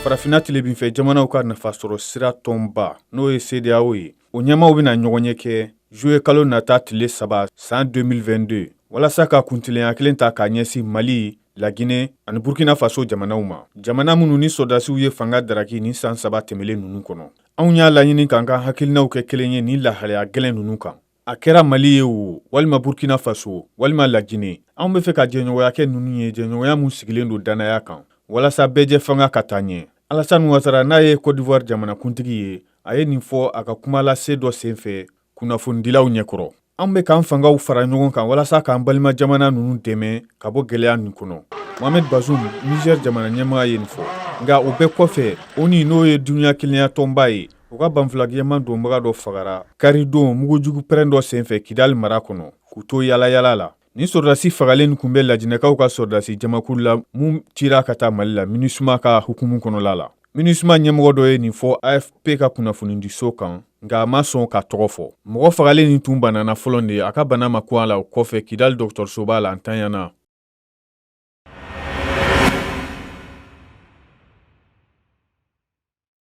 Farafinna tilebinfɛ jamanaw ka nafasɔrɔ sira tɔnba, n'o ye CEDEAO ye, o ɲɛmaaw bɛna ɲɔgɔnye kɛ juillet kalo nata tile 3 san 2022, walasa ka kuntilenya kelen ta k'a ɲɛsin Mali, Laginɛ ani Burkina Faso jamanaw ma, jamana minnu ni sɔrɔdasiw ye fanga daraki nin san 3 tɛmɛlen ninnu kɔnɔ. Anw y'a laɲini k'an ka hakilinaw kɛ kelen ye nin lahalaya gɛlɛn ninnu kan. A kɛra Mali ye o, walima Burkina Faso, walima Laginɛ, anw bɛ fɛ ka jɛɲɔgɔnya kɛ ninnu ye, jɛɲɔgɔnya min sigilen don dannaya kan, walasa bɛɛjɛ fanga ka taa ɲɛ. Alassane Ouattara, n'a ye Côte d'Ivoire jamanakuntigi ye, a ye nin fɔ a ka kumalase dɔ senfɛ kunnafonidilaw ɲɛkɔrɔ. Anw bɛ k'an fangaw fara ɲɔgɔn kan walasa k'an balima jamana ninnu dɛmɛ ka bɔ gɛlɛya nin kɔnɔ. Mohamed Bazoum, Niger jamana ɲɛmaa, ye nin fɔ. Nka o bɛɛ kɔfɛ, ONU, n'o ye dunya kelenya tɔnba ye, u ka banfulagɛman donbaga dɔ fagara karidon mugujugu pɛrɛn dɔ senfɛ Kidali mara kɔnɔ, k'u to yalayala la. Nin sɔrɔdasi fagalen tun bɛ lajinɛkaw ka sɔrɔdasi jamakulu la mun cira ka taa Mali la MINUSMA ka hukumu kɔnɔla la. MINUSMA ɲɛmɔgɔ dɔ ye nin fɔ AFP ka kunnafonidiso kan, nka a ma sɔn ka tɔgɔ fɔ. Mɔgɔ fagalen nin tun banana fɔlɔ de, a ka bana ma kun a la o kɔfɛ Kidali dɔgɔtɔrɔsoba la, a ntanyana.